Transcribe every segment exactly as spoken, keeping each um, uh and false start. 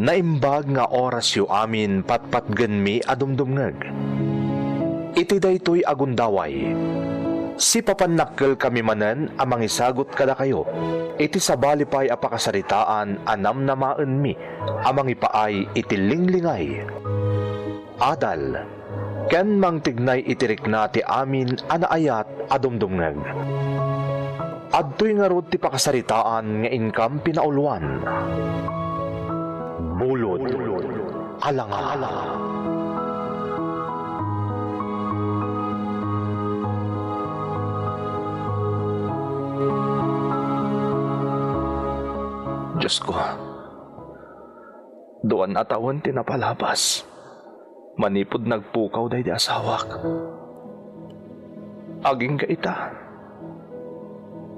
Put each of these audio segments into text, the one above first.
Naimbag nga orasyo amin patpatgenmi a dumdumngeg. Iti daytoy a gundaway, sipapannakkelkami manen a mangisagut kadakayo iti sabali pay a pakasaritaan a namnamaenmi a mangipaay iti linglingay, adal, ken mangtignay iti rikna ti amin a naayat a dumdumngeg. Adtoy ngarud ti pakasaritaan nga inkam pinauluan. Bulod. Alangan. Diosko, duan a tawen ti napalabas manipud nagpukaw daydi asawak. Agingga ita,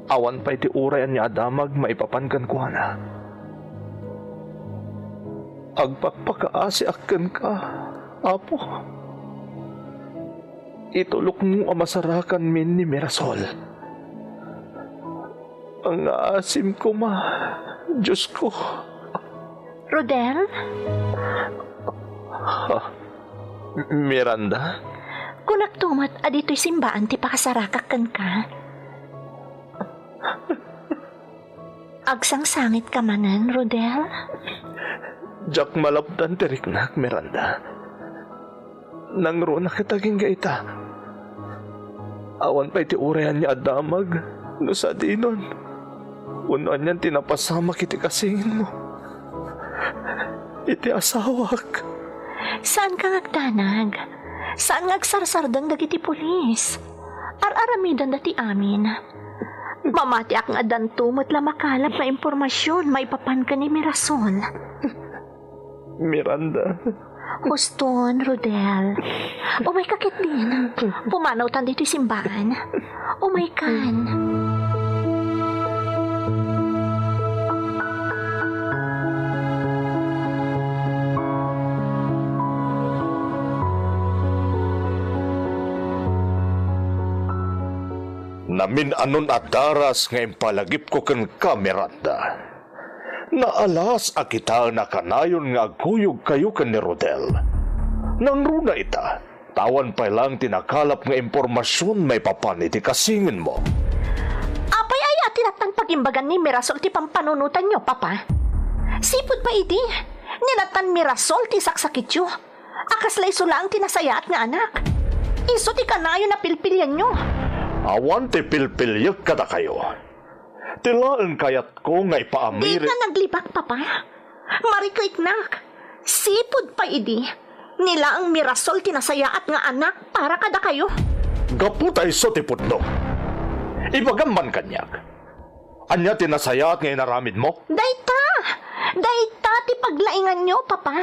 awan pay ti uray ania a damag maipapan kenkuana. Agpakpakaasiak kenka, Apo. Itulokmo a masarakanmin ni Mirasol. Angaasim koma, Diosko. Rodel? Ha? Miranda? Kunakto met a ditoy simbaan ti pakasarakak kenka. Agsangsangitka manen, Rodel? Diak malabdan ti riknak, Miranda. Nangruna ket agingga ita. Awan pay ti uray ania a damag no sadinon wenno anian ti napasamak iti kasinginmo iti asawak. Saanka nga agdanag. Saan nga agsarsardeng dagiti pulis. Ar-aramidenda ti amin. Mamatiak nga addanto met la makalap nga impormasion maipapan ken ni Mirasol. Miranda. Huston, Rodel. Umayka ketdin. Pumanawtan ditoy simbaan. Umaykan. Namin-anon a daras nga impalagipko kenka, Miranda. Naalas a kitaen a kanayon nga agkuyogkayo ken ni Rodel. Nangruna ita, ta awan pay laeng ti nakalap nga impormasion maipapan iti kasinginmo. Apay aya ti nattan pagimbagan ni Mirasol ti pampanunotanyo, Papa? Sipud pay idi, ni nattan Mirasol ti saksakityo. A kasla isu laeng ti nasayaat nga anak. Isu ti kanayon a pilpilianyo. Awan ti pilpiliek kadakayo. Ti laeng kayatko nga ipaamiri. Dika naglibak, Papa. Marikriknak. Sipud pay idi, ni laeng Mirasol ti nasayaat nga anak para kadakayo. Gapu ta isu ti pudno. Ibagam man kaniak. Ania ti nasayaat nga inaramidmo? Dayta! Dayta ti paglainganyo, Papa.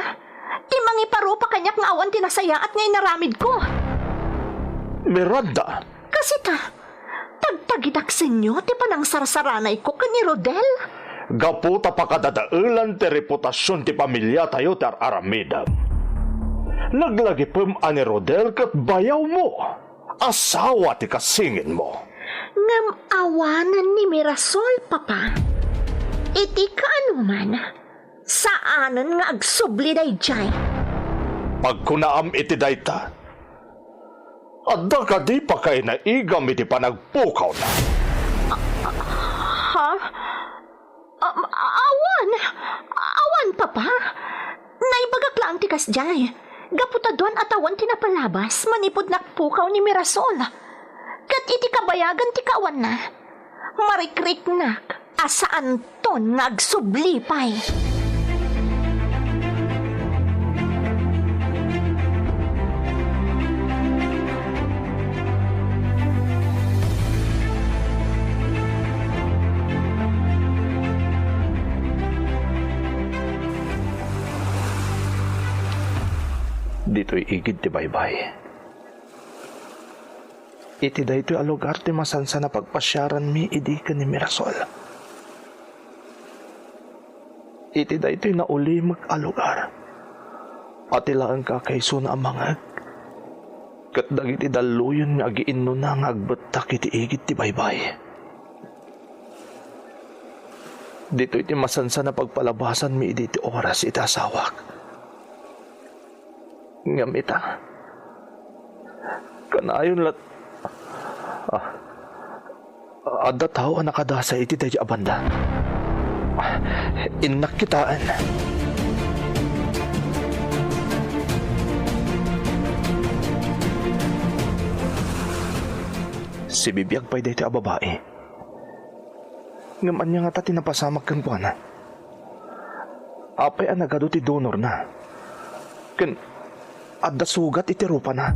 Ti mangiparupa kaniak nga awan ti nasayaat nga inaramidko. Miranda! Kasita, tagtagidaksenyo ti panangsarsarangayko ken ni Rodel? Gapu ta pakadadaelan ti reputasion ti pamiliatayo ti ar-aramidem. Laglagipem a ni Rodel ket bayawmo. Asawa ti kasinginmo. Ngem awanen ni Mirasol, Papa. Iti kaanoman, saanen nga agsubli daydiay. Pagkunaam iti dayta, adda kadi pakainaigam iti panagpukawna? Ha? Um, awan! Awan, Papa! Naibagak laeng ti kasdiay. Gapu ta duan a tawen ti napalabas manipud nagpukaw ni Mirasol. Ket iti kabayagan ti kaawanna, marikriknak a saanton nga agsubli pay. Ditoy igid ti baybay. Iti daytoy a lugar ti masansan a pagpasiaranmi idi ken ni Mirasol. Iti daytoy naulimek a lugar, ati laeng kakaisuna a mangngeg ket dagiti dalluyon nga agiinnuna nga agbettak iti igid ti baybay. Ditoy ti masansan a pagpalabasanmi idi ti oras iti asawak. Ngem ita, kanayon lat-, ah, adda tao a nakadasay iti daydi a banda. Ah, innak kitaen. Sibibiag pay daytoy a babai. Ngem ania ngata ti napasamak kenkuana? Apay a nagadu ti donorna? Ken adda sugat iti rupana?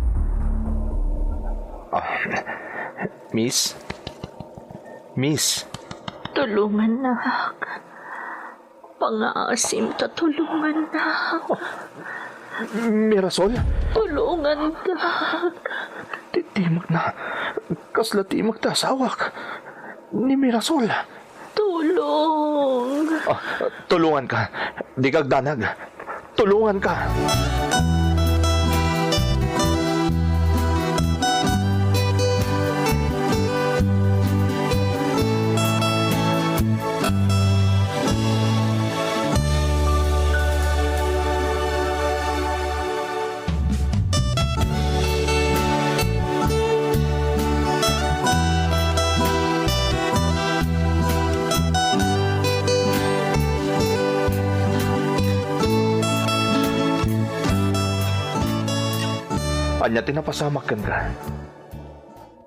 Ah, Miss? Miss? Tulongannak. Pangaasim ta tulongannak. Mirasol? Tulongannak. Ti timakna. Kasla timak ti asawak. Ni Mirasol. Tulong. Ah, tulonganka. Dika agdanag. Tulonganka. Ania ti napasamak kenka?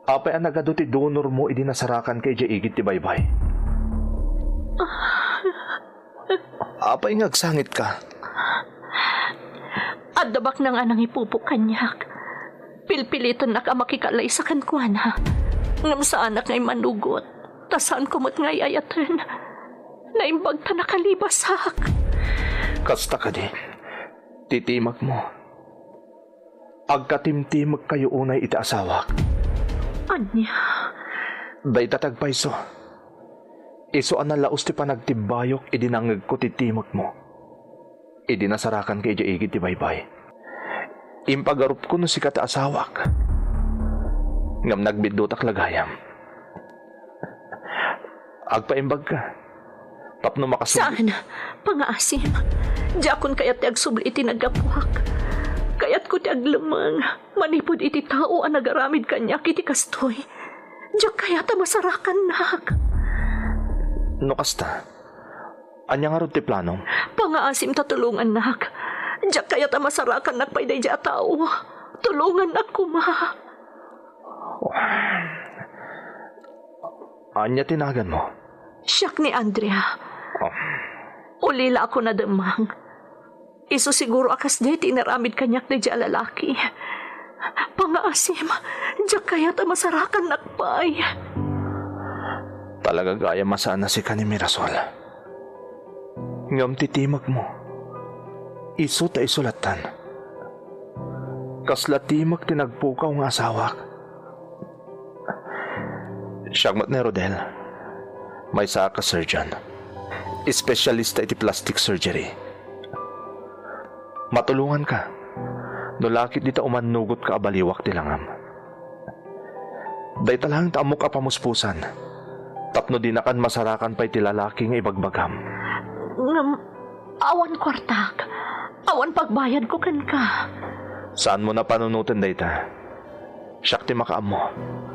Apay a nagadu ti donormo idi nasarakanka idiay igid ti baybay? Apay nga agsangitka? Adda baknang a nangipupo kaniak. Pilpilitennak a makikalaysa kenkuana. Ngem saanak nga immanugot, ta saanko met nga ay-ayaten. Naimbag ta nakalibasak. Kasta kadi, ti timakmo. Agkatimtimekkayo unay iti asawak. Ania? Dayta ti agpayso. Isu a nalaus ti panagtibbayok idi nangngegko ti timekmo. Idi nasarakanka idiay igid ti baybay. Impagarupko no sika ti asawak. Ngem nagbiddutak la gayam. Agpaimbagka tapno makasubli. Saan, pangaasim. Diakon kayat ti agsubli iti naggapuak. Kayatko ti aglemmeng manipud iti tao a nagaramid kaniak iti kastoy. Diak kayat a masarakannak. No kasta, ania ngarud ti planom? Pangaasim ta tulongannak. Diak kayat a masarakannak pay daydi a tao. Tulongannak koma. Ania ti naganmo? Siak ni Andrea. Oh. Ulila ako nademmang. Isu siguro a kasdi ti inaramid kaniak daydi a lalaki. Pangaasim, diak kayat a masarakannak pay. Talaga gayam a saan a sika ni Mirasol. Ngem ti timekmo, isu ta isu lattan. Kasla timek ti nagpukaw nga asawak. Siak met ni Rodel. Maysaak a surgeon. Espesyalista iti plastic surgery. Matulonganka no la ket dita umannugotka a baliwak ti langam. Dayta laeng ti ammok a pamuspusan tapno dinakan masarakan pay ti lalaki nga ibagbagam. Ngem awan kuartak, awan pagbayadko kenka. Saanmo a panunoten dayta. Siak ti makaammo,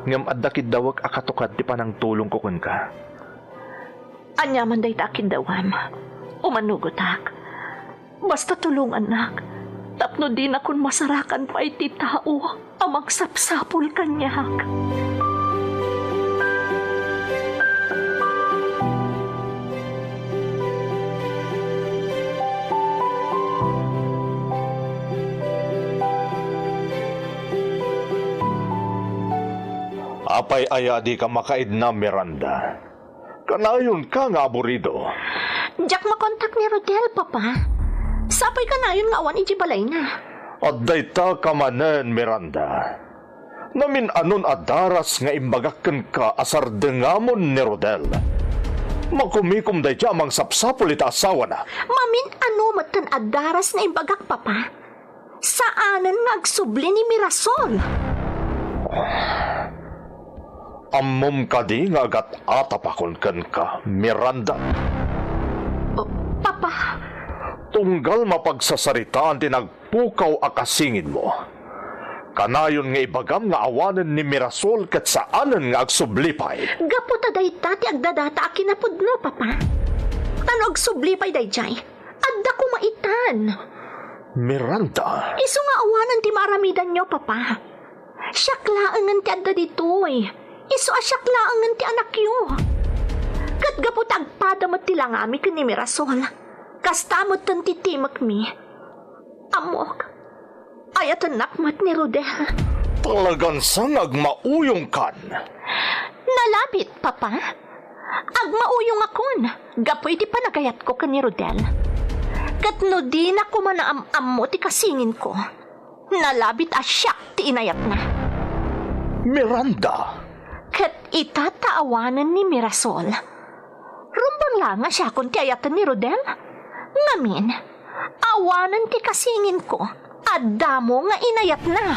ngem adda kiddawek a katukad ti panangtulongko kenka. Aniaman dayta a kiddawam, umannugotak. Basta tulongannak tapno dinakon masarakan pay ti tao a mangsapsapul kaniak. Apay aya a dika makaidna, Miranda? Kanayonka nga aburido. Diak makontak ni Rodel, Papa. Sapay kanayon nga awan idiay balayna. Adda ita ka manen, Miranda. Namin-anon a daras nga imbagak kenka a sardengamon ni Rodel. Makumikom dayta a mangsapsapul iti asawana. Mamin-ano metten a daras nga imbagak, Papa? Saanen nga agsubli ni Mirasol. Ammom kadi nga agat-atapakon kenka, Miranda? Oh, Papa. Tunggal mapagsasaritaan ti nagpukaw a kasinginmo, kanayon nga ibagam nga awanen ni Mirasol ket saanen nga agsubli pay. Gapu ta dayta ti agdadata a kinapudno, Papa. Ta no agsubli pay daydiay, adda koma itan. Miranda. Isu nga awanen ti maaramidanyo, Papa. Siak laengen ti adda ditoy. Isu a siak laengen ti anakyo. Ket gapu ta agpada met ti langami ken ni Mirasol, kasta metten ti timekmi. Ammok, ayatennak met ni Rodel. Talagan sa nga agmauyongkan. Nalabit, Papa. Agmauyongakon gapu iti panagayatko ken ni Rodel. Ket no dina koma naam-ammo ti kasinginko, nalabit a siak ti inayatna. Miranda! Ket ita ta awanen ni Mirasol, rumbeng la nga siakon ti ayaten ni Rodel? Ngamin, awanen ti kasinginko, adda mo nga inayatna.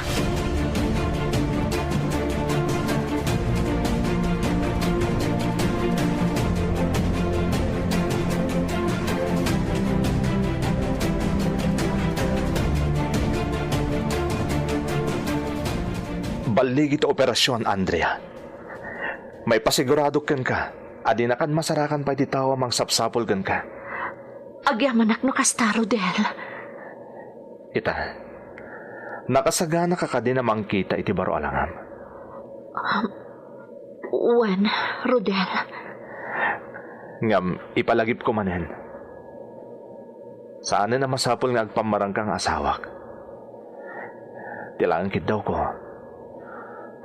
Balligi ti operasyon, Andrea. Maipasigurado kenka a dinakan masarakan pay ti tao a mangsapsapul kenka. Agyamanak no kasta, Rodel. Ita, nakasaganaka kadi a mangkita iti baro a langam? Um, wen, Rodel. Ngem, ipalagipko manen. Saanen a masapul nga agpammarangka nga asawak. Ti laeng kiddawko,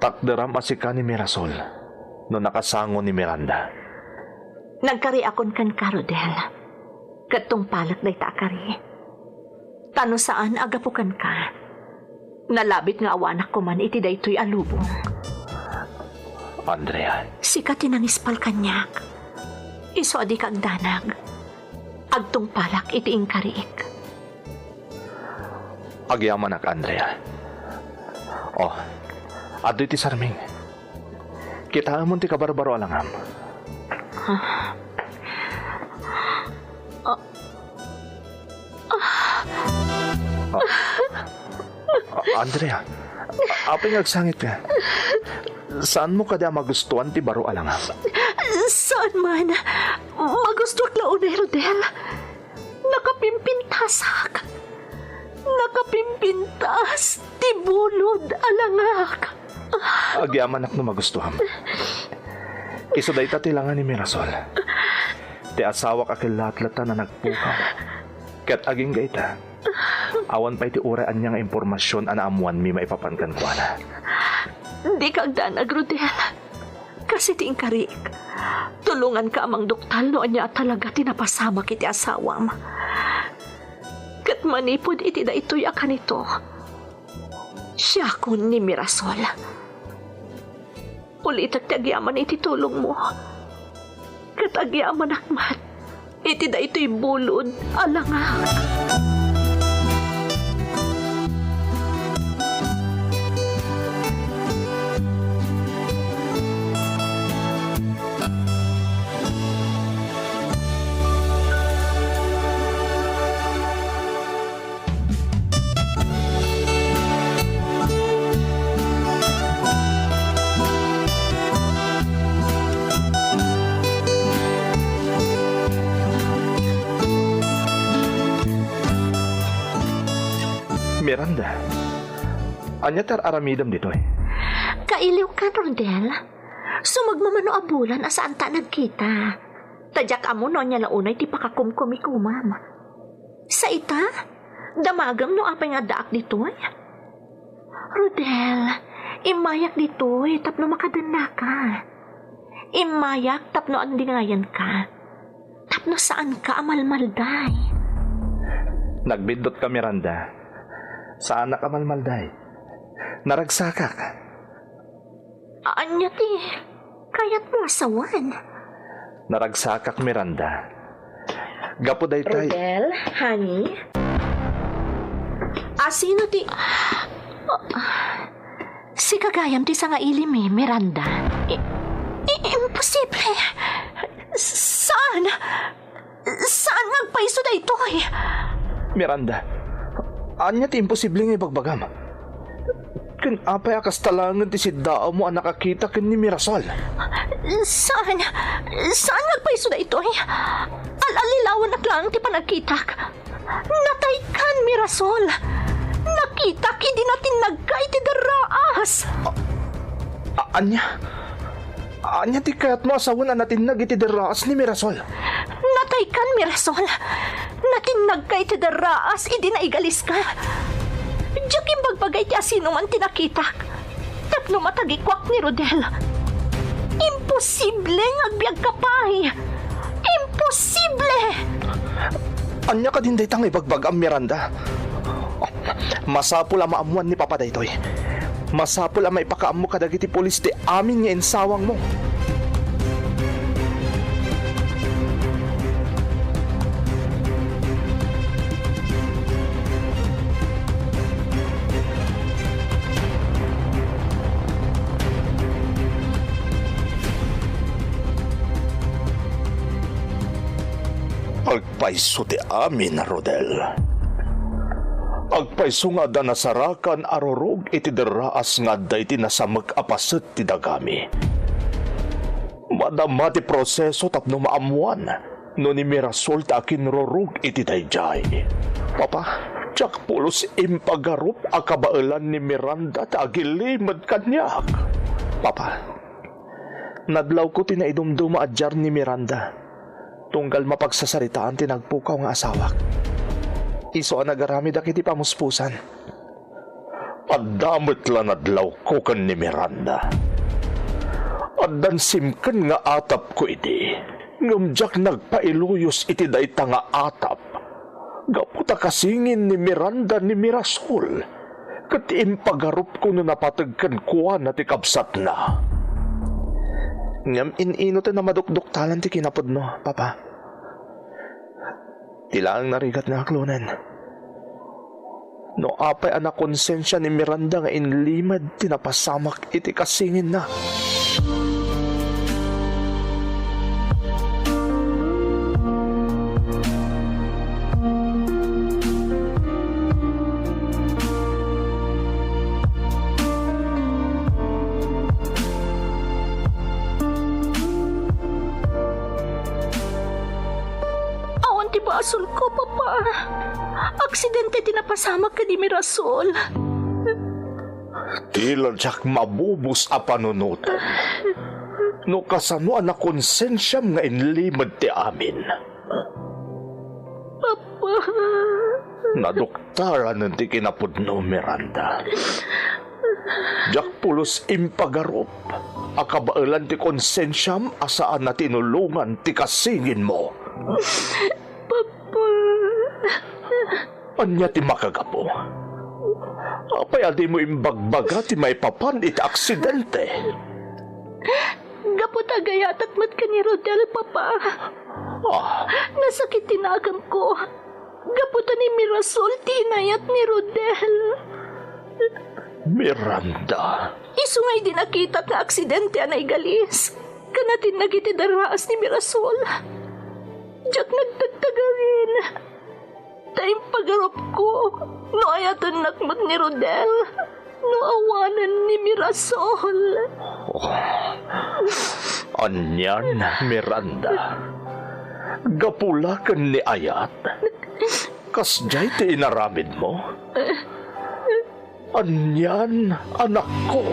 takderam a sika ni Mirasol no nakasango ni Miranda. Nagkariakon kenka, Rodel. Ket tungpalek dayta a kari. Ta no saan a gapu kenka, nalabit nga awanak koman iti daytoy a lubong. Andrea. Sika ti nangispal kaniak. Isu a dika agdanag, agtungpalak iti inkariik. Agyamanak, Andrea. Oh, adtoy ti sarming. Kitaemon ti kabarbaro a langam. Ah. Ah. Ah. Ah, Andrea, apay nga agsangitka? Saanmo kadi a magustuan ti baro a langam? Saan man. Magustuak la unay, Rodel. Nakapimpintasak. Nakapimpintas ti bulod a langak. Agyamanak no magustuam. Isu dayta ti langa ni Mirasol, ti asawak a kellatletan a nagpukaw. Ket agingga ita, awan pay ti uray ania nga impormasion a naammoanmi maipapan kenkuana. Dika agdanag, Rodel. Kas iti inkariik, tulonganka a mangduktal no ania a talaga ti napasamak iti asawam. Ket manipud iti daytoy a kanito, siakon ni Mirasol. Ulitek ti agyaman iti tulongmo. Ket agyamanak met iti daytoy bulod a langak. Miranda, ania ti ar-aramidem ditoy? Kailiwkan, Rodel. Sumagmamano a bulan a saanta a nagkita. Ta diak ammo no ania la unay ti pakakumkumikumam. Sa ita, damagem no apay nga addaak ditoy? Rodel, immayak ditoy tapno makadennaka. Immayak tapno andingayanka. Tapno saanka a malmalday. Nagbiddutka, Miranda. Saanak a malmalday. Naragsakak. Ania ti kayatmo a sawen? Naragsakak, Miranda. Gapu daytay. Rodel, honey? A, sino ti, sika gayam ti sangailimi, Miranda? I-, Saan? Saan nga agpayso daytoy? Miranda, ania ti imposible nga ibagbagam? Ken apay a kasta laengen ti siddaawmo a nakakita ken ni Mirasol? Saan? Saan nga agpayso daytoy? Al-allilawenak laeng ti panagkitak. Nataykan, Mirasol! Nakitak idi natinnagka iti derraas! A-, ania? Ania ti kayatmo a sawen a natinnag iti derraas ni Mirasol? Nataykan, Mirasol! Natinnagka iti derraas idi naigaliska. Diak imbagbaga iti asinoman ti nakitak. Tapno matagikuak ni Rodel. Imposible nga agbiagka pay! Imposible! Ania kadin dayta nga ibagbagam, Miranda? Masapul a maammoan ni Papa daytoy. Masapul a maipakaammo kadagiti pulis ti amin nga insawangmo. Agpayso ti amin, Rodel. Agpayso nga adda nasarakan a rurog iti derraas nga adda iti nasamek a paset ti dagami. Madama ti proseso tapno maammoan no ni Mirasol ti akinrurog iti daydiay. Papa, diak pulos impagarup a kabaelan ni Miranda ti agilimed kaniak. Papa, nadlawko ti naidumduma a diar ni Miranda tunggal mapagsasaritaan ti nagpukaw nga asawak. Isu a nagaramidak iti pamuspusan. Adda met la nadlawko ken ni Miranda. Addan simken nga atapko idi, ngem diak nagpailuyos iti dayta nga atap. Gapu ta kasingin ni Miranda ni Mirasol, ket impagarupko no napateg kenkuana ti kabsatna. Ngem in-ino ti namadukduktalan ti kinapudno, Papa? Ti laeng narigat nga aklonen. No apay a nakonsensia ni Miranda nga inlimed ti napasamak iti kasinginna? Awan ti basolko, Papa. Aksidente ti napasamak ken ni Mirasol. Dila diak mabubos a panunoten no kasano a nakonsensiam nga inlimed ti amin. Papa. Naduktaran ti kinapudno, Miranda. Diak pulos impagarup a kabaelan ti konsensiam a saan a tinulongan ti kasinginmo. Papa. Ania ti makagapu? Apay a dimo imbagbaga ti maipapan iti aksidente? Gapu ta agayatak met ken ni Rodel, Papa. Ah. Nasakit ti naganko. Gapu ta ni Mirasol ti inayat ni Rodel. Miranda. Isu nga idi nakitak nga aksidente a naigalis, ken natinnag iti derraas ni Mirasol, diak nagtagtagarin. Ta impagarupko no ayatennak met ni Rodel, no awanen ni Mirasol. Oh, anian, Miranda? Gapu la ken ni ayat? Kasdiay ti inaramidmo? Anian, anakko?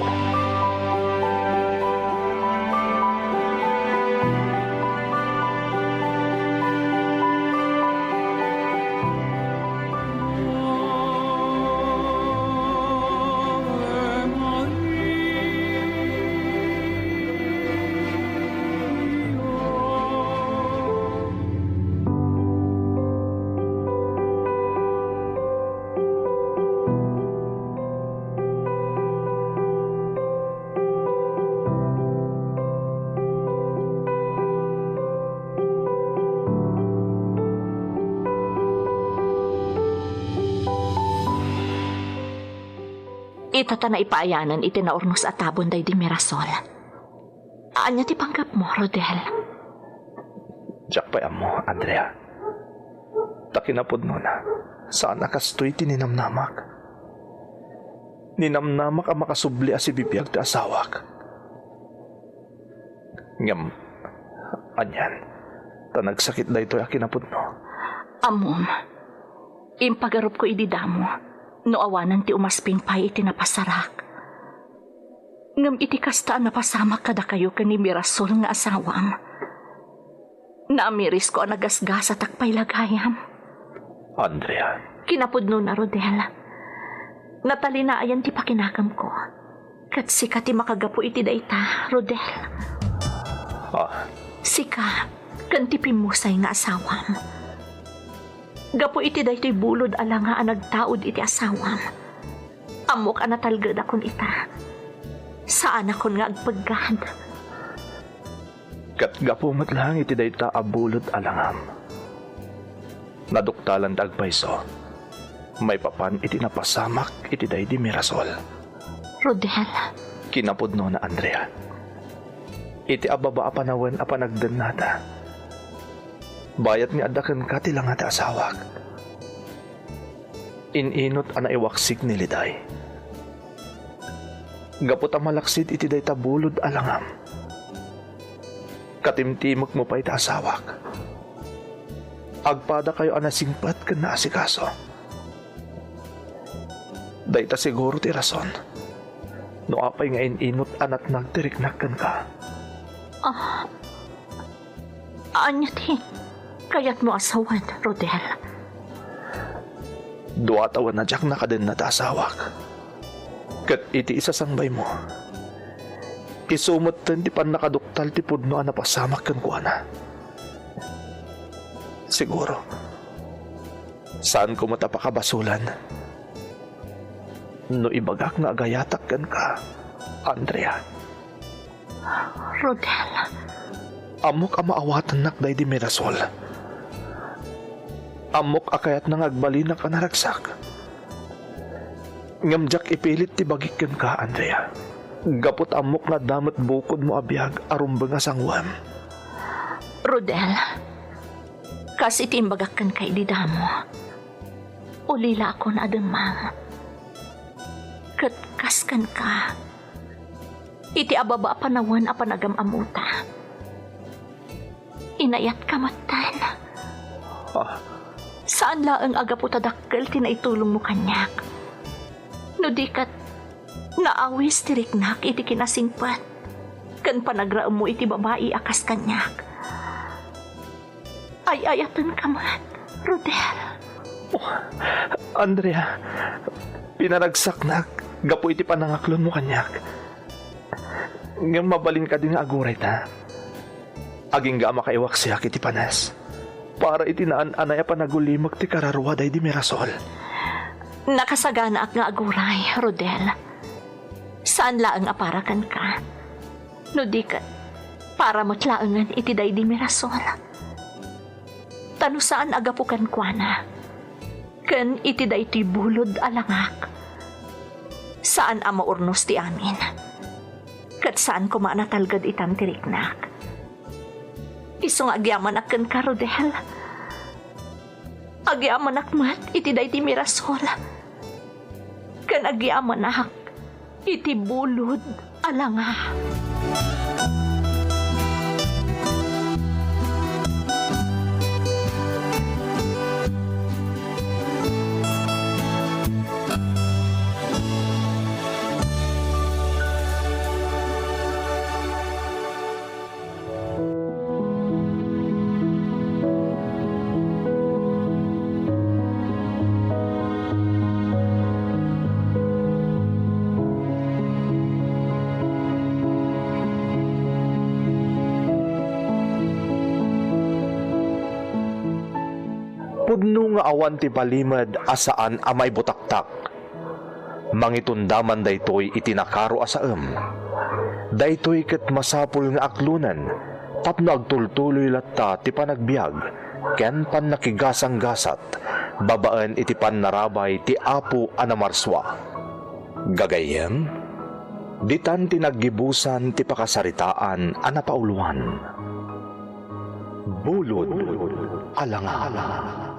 Ita ta naipaayanan iti naurnos a tabon daydi Mirasol. Ania ti panggepmo, Rodel? Diak pay ammo, Andrea. Ta kinapudnona, saan a kastoy ti ninamnamak. Ninamnamak a makasubli a sibibiag ti asawak. Ngem, anian, ta nagsakit daytoy a kinapudno. Ammom, impagarupko idi damo no awanen ti umasping pay iti napasarak. Ngem iti kasta a napasamak kadakayo ken ni Mirasol nga asawam, naamirisko a nagasgasatak pay la gayam. Andrea. Kinapudnona, Rodel. Natalinayan ti pakinakamko. Ket sika ti makagapu iti dayta, Rodel. Ah. Sika, ken ti pimmusay nga asawam. Gapu iti daytoy bulod a langa a nagtaud iti asawam, ammok a natalgedakon ita. Saanakon nga agpeggad. Ket gapu met laeng iti dayta a bulod a langam, naduktalan ti agpayso maipapan iti napasamak iti daydi Mirasol. Rodel. Kinapudnona, Andrea. Iti ababa a panawen a panagdennata, bayat nga adda kenka ti langa ti asawak, in-inot a naiwaksik ni Liday. Gapu ta malaksid iti dayta bulod a langam, katimtimekmo pay ti asawak. Agpadakayo a nasingpet ken naasikaso. Dayta siguro ti rason no apay nga in-inot a natnag ti riknak kenka. Ah, ania ti kayatmo a sawen, Rodel? Dua tawen a diak nakadenna ti asawak. Ket iti isasangbaymo, isu metten ti pannakaduktal ti pudno a napasamak kenkuana. Siguro, saanko met a pakabasolan no ibagak nga agayatak kenka, Andrea. Rodel. Ammok a maawatannak daydi Mirasol. Ammok a kayatna nga agbalinak a naragsak. Ngem diak ipilit ti bagik kenka, Andrea. Gapu ta ammok nga adda met bukodmo a biag a rumbeng a sanguem. Rodel, kas iti imbagak kenka idi damo, ulilaakon a demmang. Ket kas kenka, iti ababa a panawen a panagam-ammota, inayatka metten. Ah. Saan laeng a gapu ta dakkel ti naitulongmo kaniak, no di ket naawis ti riknak iti kinasingpet ken panagraemmo iti babai a kas kaniak. Ay-ayatenka met, Rodel. Oh, Andrea, pinaragsaknak gapu iti panangaklonmo kaniak. Ngem mabalin kadi nga aguray ta? Agingga a makaiwaksiak iti panes para iti naan-anay a panagulimek ti kararua daydi Mirasol. Nakasaganaak nga aguray, Rodel. Saan laeng a para kenka, no di ket para met laengen iti daydi Mirasol. Ta no saan a gapu kenkuana, ken iti daytoy bulod a langak, saan a maurnos ti amin, ket saan koma a natalged itan ti riknak. Isu nga agyamanak kenka, Rodel. Agyamanak met iti daydi Mirasol, ken agyamanak iti bulod a langa. Pudno nga awan ti palimed a saan a maibutaktak. Mangitonda man daytoy iti nakaro a saem. Daytoy ket masapul nga aklonen tapno agtultuloy latta ti panagbiag ken pannakigasanggasat babaen iti pannarabay ti Apo a namarsua. Gagayyem, ditan ti naggibusan ti pakasaritaan a napauloan. Bulod a Langaw.